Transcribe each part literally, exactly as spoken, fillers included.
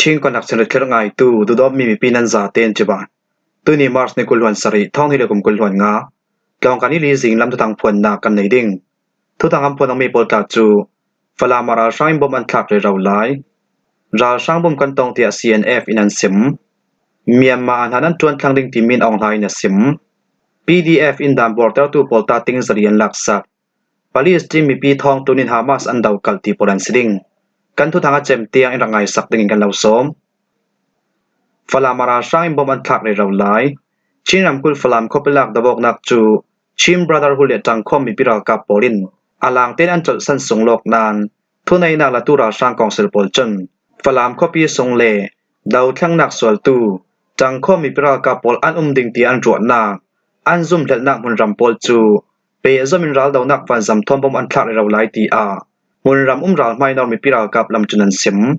Chin Connection rithlirh ngaitu, duhdawtmi mipi nan zaten cibai. Tuni March ni kul hluan sarih, thawng hnih le kum kul hluan nga, Tlawngkai ni li zinglam thuthang phuanna kan nei ding. Thuthang an phuan awkmi pawl tla cu Falam ah ralhrang in bom an thlak rero lai. Ralhrang bom kan tong tiah C N F in an sim. Myanmar ah hna nan ṭuan thlang ding timi in awnghla in a sim. P D F in dan buartertu pawl ta ting zali an laksak. Palestine mipi thawngṭun in Hamas an dokalh ti pawl an si ding. Kan thuthang a cem tiang in rak ngaisak dingin kan lo sawm. Falam ah ralhrang in bom an thlak rero lai. Chin ramkulh Falam khuapi lak dovawknak cu Chin Brotherhood le ṭangkhawm mipi ralkap pawl in a langten an colhsan sung lawk nain, thuneihnak latu ralhrang kawngsil pawl cun Falam khuapi sung le dothlengnak sualtu ṭangkhawm mipi ralkap pawl an um ding ti an ruahnak, an zumhlelhnak hmunram pawl cu pehzom in raldonak vanzam thawn bom an thlak rero lai, tiah hmunram um ralhmai nawr mipi ralkap lam cun an sim.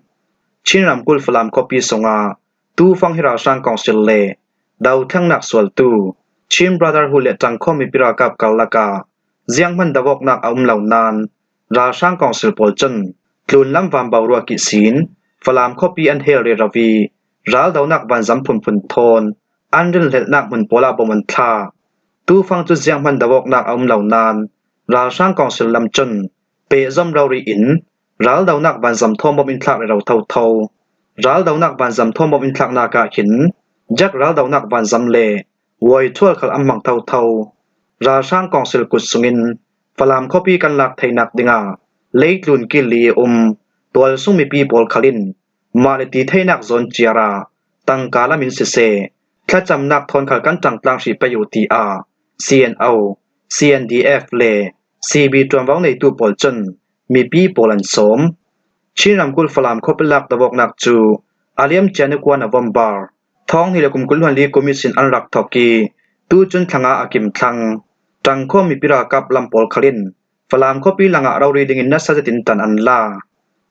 Chin ramkulh Falam khuapi sungah tufang hi ralhrang kawngsil le dothlengnak sualtu Chin Brotherhood le ṭangkhawm mipi ralkap karlak ah zianghman dovawknak a um lo nain, ralhrang kawngsil pawl cun tlunlam van boruak ihsin Falam khuapi an hel rero i raldonak vanzam phunphun thawn an rinhlelhnak hmun pawl ah bom an thlak. Tufang cu zianghman dovawknak a um lo nain, ralhrang kawngsil lam cun pehzom rori in raldonak vanzam thawn bom in thlak rero thotho. Raldonak vanzam thawn bom in thlaknak ah hin Jack raldonak vanzam le Woithual khal an hmang thotho. Ralhrang kawngsil kut sungin Falam khuapi kan lak theinak dingah leitlun kil li i um tualsung mipi pawl khal in mah le ti theinak zawn ciar ah tangka lam in siseh, thlacamnak thawn khal kan ṭangtlang hrih pei u, tiah C N O, C N D F le C B ṭuanvo neitu pawl cun mipi pawl an sawm. Chin ramkulh Falam khuapi lak dovawknak cu a liam cian i kua November, thawng hnih le kum kul hluan li kum ihsin an rak thawk i, tucun thlanga a kim thlang. Ṭangkhawm mipi ralkap lam pawl khal in Falam khuapi langah rori dingin nasa zetin tan an la.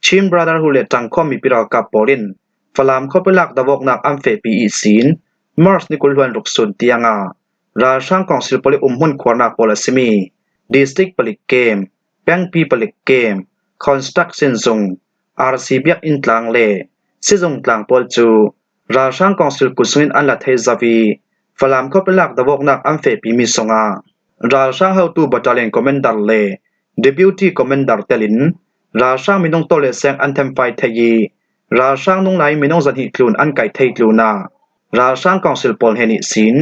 Chin Brotherhood le ṭangkhawm mipi ralkap pawl in Falam khuapi lak dovawknak an fehpi ihsin March ni kul hluan ruk sun tiangah ralhrang kawngsil pawl i umhmun khuarnak pawl a simi district palik kem, pengpi palik kem, construction zung, R C biakinn tlang le sizung tlang pawl cu ralhrang kawngsil kut sungin an la thei zo i, Falam khuapi lak dovawknak an fehpimi sungah ralhrang hotu battalion commander le deputy commander telin ralhrang minung tawleseng an themfai thei i, ralhrang nunglai minung zahnih tlun an kaih thei tlunah ralhrang kawngsil pawl hnen ihsin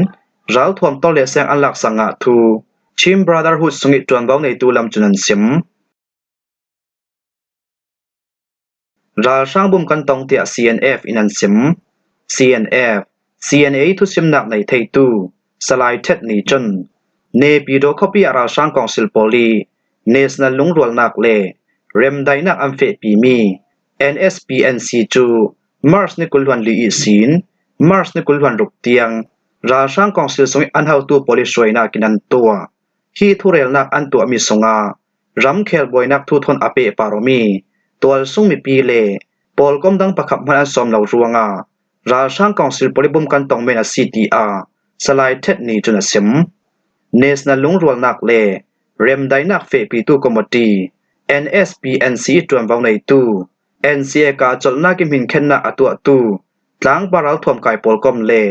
ralthuam tawleseng an laksak ngah thu Chin Brotherhood sungih ṭuanvo neitu lam cun an sim. Ralhrang bum kan tong tiah C N F in an sim. C N F, C N A thusimnak nei theitu Salai Ṭhet Ni cun Naypyidaw khuapi ah ralhrang kawngsil pawl i national lungrualnak le remdaihnak an fehpimi N S P N C cu March ni kul hluan li ihsin March ni kul hluan ruk tiang ralhrang kawngsil sungih an hotu pawl i hruainak in an tuah. Hi thurelnak an tuahmi sungah ramkhel buainak thu thawn a pehpar awmi tualsung mipi le pawlkom dang pakhat hman an sawm lo ruangah ralhrang kawngsil pawl i bum kan tong men a si, tiah Salai Ṭhet Ni cun a sim. National lungrualnak le remdaihnak fehpitu committee, N S P N C i ṭuanvo neitu, N C A ka colhnak i hminkhennak a tuahtu tlangpal ralthuam kai pawlkom le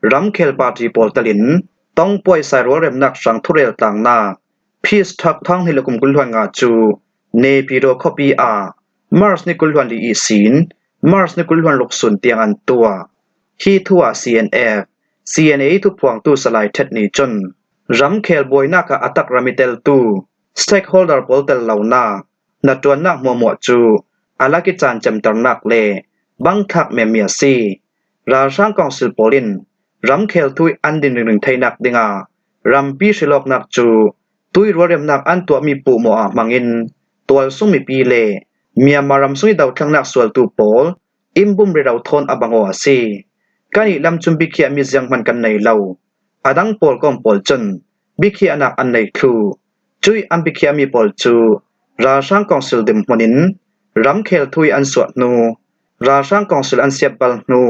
ramkhel party pawl telin tongpuai sai rualremnak hrang thurel tlangnak Peace Talk thawng hnih le kum kul hluan nga cu Naypyidaw khuapi ah March ni kul hluan li ihsin March ni kul hluan ruk sun tiang an tuah. Hi thu ah C N F, C N A thuphuangtu Salai Ṭhet Ni cun ramkhel buainak ah a tak ram i teltu stakeholder pawl tel lonak hnaṭuannak hmuahhmuah cu a lak i caan cemternak le bangthlak memmi a si. Ralhrang kawngsil pawl in ramkhel thu i an din ringring theinak dingah rampi hrilawknak cu tui rualremnak an tuahmi puhmawh ah hmangin tualsung mipi le Myanmar ram sung i dothlengnak sualtu pawl innbum rero thawn a bang aw a si. Kan ih lam cun bikhiahmi zianghman kan nei lo. A dang pawlkom pawl cun bikhiahnak an nei thluh. Cuih an bikhiahmi pawl cu ralhrang kawngsil dinhmun in ramkhel thu i an suah hnu, ralhrang kawngsil an siatbal hnu,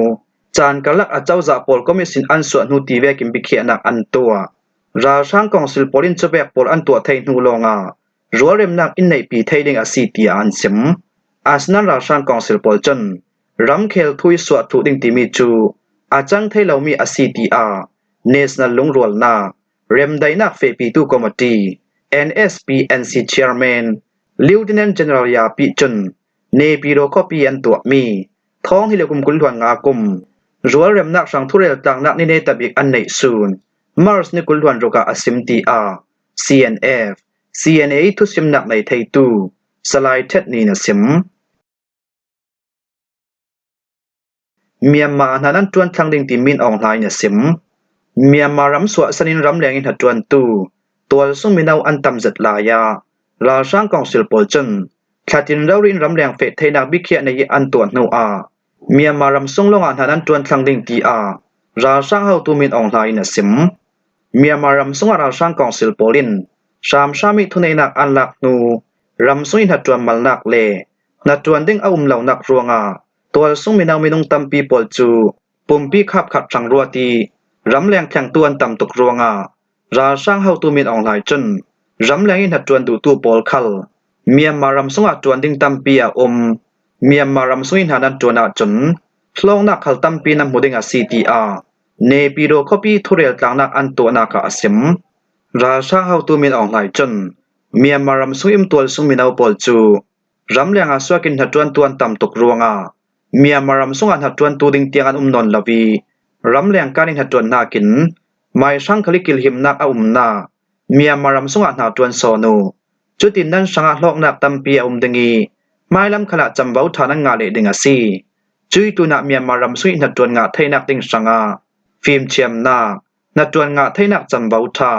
caan karlak a cozah pawlkom ihsin an suah hnu ti vekin bikhiahnak an tuah. Ralhrang kawngsil pawl in cuvek pawl an tuah thei hnu lawngah rualremnak in neihpi thei ding a si, tiah an sim. Asinain ralhrang kawngsil pawl cun ramkhel thu i suah thluh ding timi cu a cang thei lomi a si, tiah National Lungrualnak Remdaihnak Fehpitu Committee, N S P N C Chairman Lieutenant General Yapi cun Naypyidaw khuapi an tuahmi thawng hnih le kum kul hluan nga kum rualremnak hrang thurel tlaknak ni neta bik an neih sun March ni kul hluan ruk ah a sim, tiah C N F, C N A thusimnak nei theitu Salai Ṭhet nih in a sim. Myanmar hna nan ṭuan thlang ding timi in Aung Hlaing in a sim. Myanmar ram suahsan in ramleng i hnaṭuantu tualsung mino an tam zet lai ah ralhrang kawngsil pawl cun thlatin rori in ramleng feh theinak biakhiah nei i an tuah hnu ah Myanmar ram sung lawngah hna nan ṭuan thlang ding, tiah ralhrang hotu mi in Aung Hlaing in a sim. Myanmar ram sungah ralhrang kawngsil pawl in hramhram i thuneihnak an lak hnu ram sung i hnaṭuan malnak le hnaṭuan ding a um lonak ruangah tualsung mino minung tampi pawl cu pumpi khap khat hrang ruat i ramleng thlengtu an tam tuk ruangah ralhrang hotu mi in Aung Hlaing cun ramleng i hnaṭuan duhtu pawl khal Myanmar ram sungah ṭuan ding tampi a um. Myanmar ram sung i hna nan ṭuan ahcun hlawknak khal tampi nan hmu ding a si, tiah Naypyidaw khuapi thurel tlaknak an tuahnak ah a sim. Ralhrang hotu mi in Aung Hlaing cun Myanmar ram sung i um tualsung mino pawl cu ramleng ah suak in hnaṭuantu an tam tuk ruangah Myanmar ram sungah hnaṭuantu ding tiang an um nawn lo i ramleng kan i hnaṭuan hnakin maihrang khal i kilhimnak a umnak Myanmar ram sungah hnaṭuan sawn uh. Cutin nan hrangah hlawknak tampi a um ding i hmailam khalah camvo ṭha nan ngah leh ding a si. Cuih tlunah Myanmar ram sung i hnaṭuan ngah theinak ding hrangah fimthiamnak, hnaṭuan ngah theinak camvo ṭha,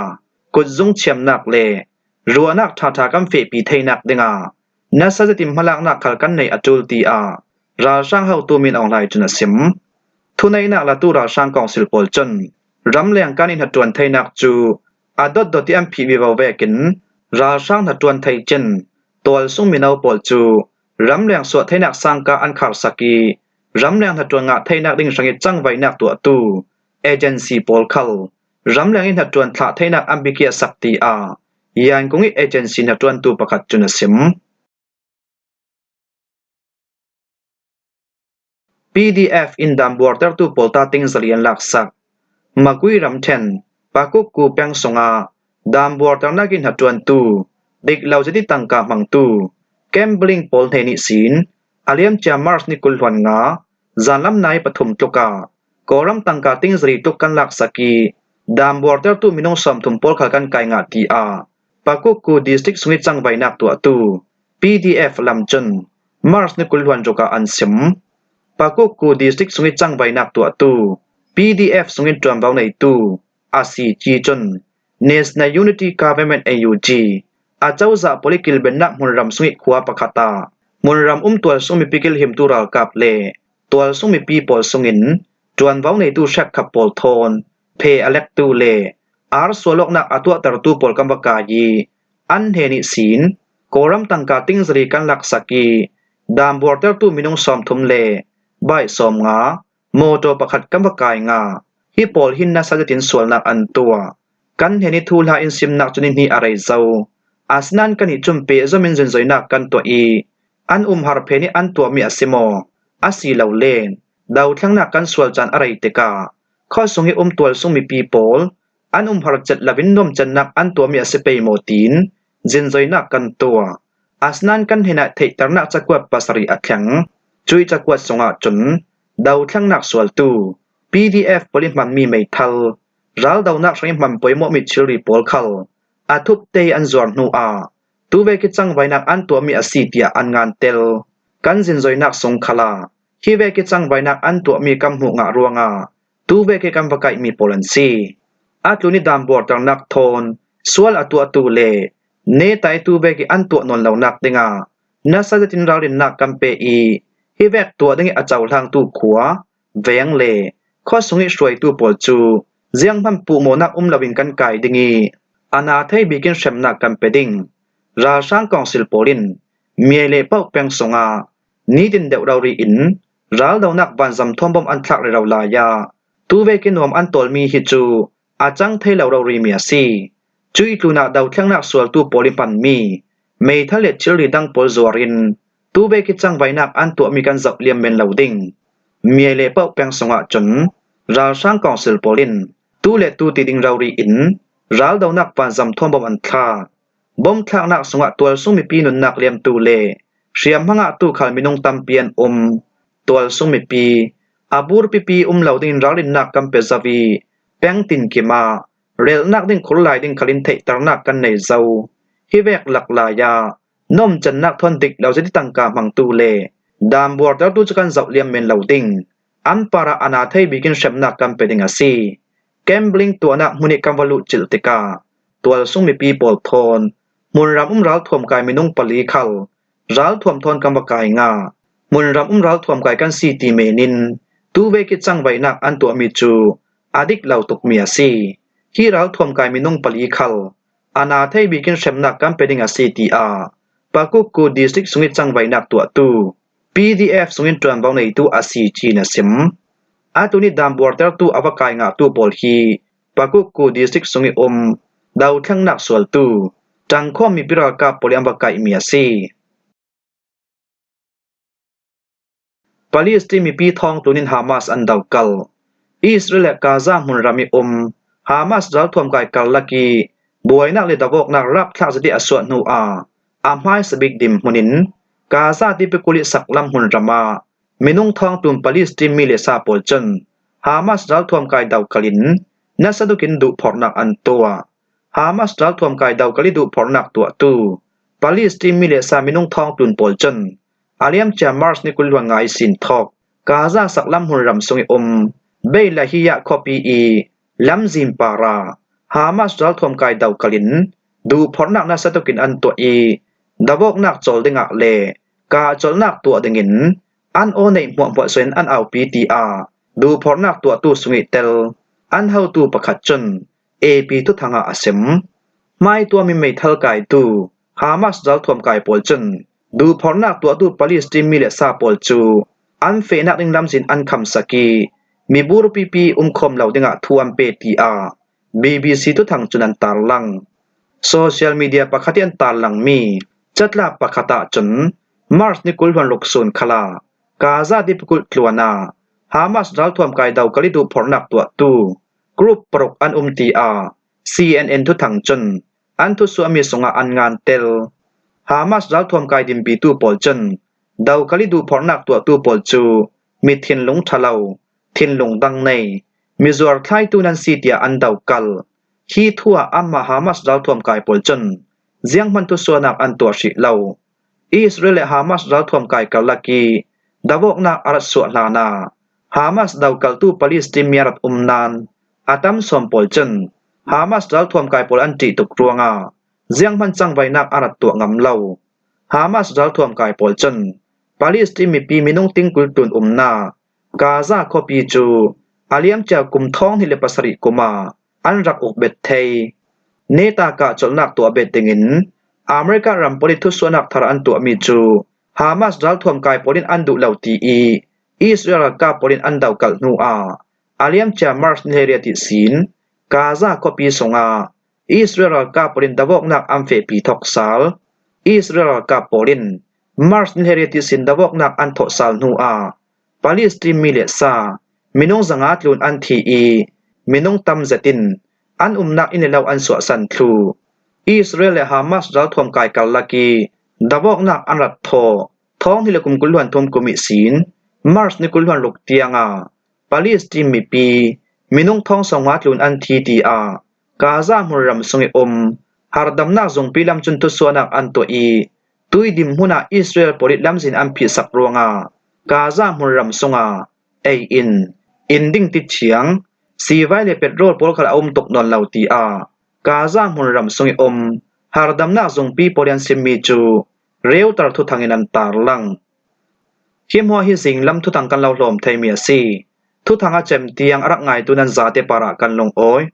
kutzung thiamnak le ruahnak ṭhaṭha kan fehpi theinak dingah nasa zetin hmalaknak khal kan neih a ṭul, tiah ralhrang hotu mi in Aung Hlaing cun a sim. Thuneihnak latu ralhrang kawngsil pawl cun ramleng kan i hnaṭuan theinak cu a dotdot i an phih vivo vekin ralhrang hnaṭuan thei cin tualsung mino pawl cu ramleng suah theinak sangka an kharsak i ramleng hnaṭuan ngah theinak ding hrang i cangvaihnak tuahtu agency pawl khal ramleng i hnaṭuan thlah theinak an biakhiahsak, tiah Yangon i agency hnaṭuantu pakhat cun a sim. P D F in dam buartertu pawl ta tingzali an laksak. Makui ramṭhen Pakukku peng sungah dam buarternak i hnaṭuantu dik lo zet i tangka hmangtu gambling pawl hnen ihsin a liamcia March ni kul hluan nga zanlam nai pathum tluk ah Kawlram tangka tingzali tluk kan laksak i dam buartertu minung sawmthum pawl khal kan kai ngah, tiah Pakukku district sung i cangvaihnak tuahtu P D F lam cun March ni kul hluan ruk ah an sim. Pakukku district sung i cangvaihnak tuahtu P D F sung in ṭuanvo neitu a si ci cun National Unity Government, N U G, a cozah pawl i kilbennak hmunram sung i khua pakhat ah hmunram um tualsung mipi kilhimtu ralkap le tualsung mipi pawl sungin ṭuanvo neitu hrekkhat pawl thawn phe a lektu le ar sual awknak a tuahtertu pawl kan va kai i an hnen ihsin Kawlram tangka tingzali kan laksak i dam buartertu minung sawmthum le bike sawmnga, mawṭaw pakhat kan va kai ngah. Hi pawl hin nasa zetin sualnak an tuah. Kan hnen i thuhla in simnak cu ni hnih a rei zo. Asinain kan i cun pehzom in zunzoinak kan tuah i an umhar phen i an tuahmi a si maw? Asilole dothlennak kan sual caan a rei tikah khuasung i um tualsung mipi pawl an umhar cet loin nuamcennak an tuahmi a si pei maw tiin zunzoinak kan tuah. Asinain kan hnenah theihternak cakuat pasarih a thleng. Cuih cakuat sungah cun dothlennak sualtu P D F pawl i hmanmi meithal, raldonak hrang i hman poimawhmi thilri pawl khal a thupte i an zuar hnu ah tuvek i cangvaihnak an tuahmi a si tiah an ngan tel. Kan zunzoinak sung khalah hivek i cangvaihnak an tuahmi kan hmuh ngah ruangah tuvek i kan va kaihmi pawl an si. A tlun i dam buarternak thawn sual a tuahtu le neta i tuvek i an tuah nawn lonak dingah nasa zetin ralrinnak kan pe i hivek tuah ding i a cohlangtu khua, veng le khuasung i hruaitu pawl cu zianghman puhmawhnak um loin kan kai ding i a na thei bikin hremnak kan pe ding. Ralhrang kawngsil pawl in Mye le Pauk peng sungah nitin deuh rori in raldonak vanzam thawmbawm an thlak rero lai ah tuvek i nuam an tawlmi hi cu a cang thei lo rorimi a si. Cuih tlunah dothlennak sualtu pawl i hmanmi meithal le thilri dang pawl zuar in tu vek hi cangvainak an tuahmi kan zoh liam men lo ding. Miai le Pauh peng sungah cun ralhrang kawngsil pawl in tu le tu ti ding rori in raldonak vanzam thawn bom an thlak. Bom thlaknak sungah tualsung mipi nunnak liamtu le hriamhma ngahtu khal minung tampi an um. Tualsung mipi a burpipi um lo dingin ralrinnak kan pe zo i peng tinkim ah relhnak ding khurlai ding khalin theihternak kan nei zo. Hi vek lak lai ah nomcannak thawn dik lo zeti tangka hmangtu le dam buartertu cu kan zoh liam men lo ding. An parah a na thei bikin hremnak kan pe ding a si. Gambling tuahnak hmun ih kan va luh cilh tikah tualsung mipi pawl thawn hmunram um ralthuam kai minung pali khal ralthuam thawn kan va kai ngah. Hmunram um ralthuam kai kan si ti men in tu vek ih cangvainak an tuahmi cu a dik lo tukmi a si. Hi ralthuam kai minung pali khal a na thei bikin hremnak kan pe ding a si, tiah Pakukku district sungih cangvainak tuahtu P D F sungin ṭuanvo neitu a si ci in a sim. A tuni dam buartertu a va kai ngahtu pawl hi Pakukku district sungih um dothlengnak sualtu ṭangkhawm mipi ralkap pawl ih an va kaihmi a si. Palestine mipi thawngtlun in Hamas an dokalh. Israel le Gaza hmunram ih um Hamas ralthuam kai karlak ih buainak le davawknak rapthlak zeti a suah hnu ah a hmaisa bik dinhmun in Gaza tipi kul ih saklam hmunram ah minung thawngtlun Palestine mi le sa pawl cun Hamas ralthuam kai dokalh in nasa tukin duhphorhnak an tuah. Hamas ralthuam kai dokalh ih duhphorhnak tuahtu Palestine mi le sa minung thawngtlun pawl cun a liamcia March ni kul hluan nga ihsin thawk Gaza saklam hmunram sungih um Beit Lahia khuapi ih lamzin parah Hamas ralthuam kai dokalh in duhphorhnak nasa tukin an tuah ih davawknak cawl dingah le kah colhnak tuah dingin an aw neih hmuahhmuah suain an aupi, tiah duhphorhnak tuahtu sungih tel an hotu pakhat cun A P thuthang ah a sim. Hmaituami meithal kaitu Hamas ralthuam kai pawl cun duhphorhnak tuahtu Palestine mi le sa pawl cu an fehnak ding lamzin an khamsak ih miburpipi umkhawm lo dingah thu an pe, tiah B B C thuthang cun an tarlang. Social media pakhat ih an tarlangmi catlap pakhat ah cun March ni kul hluan ruk sun khalah Gaza tipi kulh tluan ah Hamas ralthuam kai dokalh ih duhphorhnak tuahtu group paruk an um, tiah C N N thuthang cun an thusuahmi sungah an ngan tel. Hamas ralthuam kai dinpitu pawl cun dokalh ih duhphorhnak tuahtu pawl cu mi thinlung ṭha lo, thinlung dang nei, mizuar thlaitu nan si, tiah an dokalh. Hi thu ah anmah Hamas ralthuam kai pawl cun zianghman thusuahnak an tuah hrih lo. Israel le Hamas ralthuam kai karlak ih davawknak a rat suah hlan ah Hamas dokalhtu Palestine mi a rat um nain a tam sawn pawl cun Hamas ralthuam kai pawl an ṭih tuk ruangah zianghman cangvainak a rat tuah ngam lo. Hamas ralthuam kai pawl cun Palestine mipi minung tingkul tlun umnak Gaza khuapi cu a liamcia kum thawng hnih le pasarih kum ah an rak uk bet thei. Neta kah colhnak tuah bet dingin America ram pawl ih thusuahnak thar an tuahmi cu Hamas ralthuam kai pawl in an duh lo ti ih Israel ralkap pawl in an dokalh hnu ah a liamcia March ni hleiriat ihsin Gaza khuapi sungah Israel ralkap pawl in davawknak an fehpi thawk sal. Israel ralkap pawl in March ni hleiriat ihsin davawknak an thawh sal hnu ah Palestine mi le sa minung zanga tlun an thi ih minung tam zetin an umnak inn le lo an suahsan thluh. Israel le Hamas ralthuam kai karlak ih davawknak an rat thawh thawng hnih le kum kul hluan thum kum ihsin March ni kul hluan ruk tiangah Palestine mipi minung thawng sawmnga tlun an thi, tiah Gaza hmunram sungih um hardamnak zungpi lam cun thusuahnak an tuah ih tui dinhmun ah Israel pawl ih lamzin an phihsak ruangah Gaza hmunram sungah ei in, in ding ti thiang, sivai le petrol pawl khal a um tuk nawn lo, tiah Gaza hmunram sungih um hardamnak zungpi pawl ih an simmi cu Reuter thuthang in an tarlang. Hi hmuah hi zinglam thuthang kan lo hlawm theimi a si. Thuthang a cem tiang a rak ngaitu nan zate parah kan lungawi.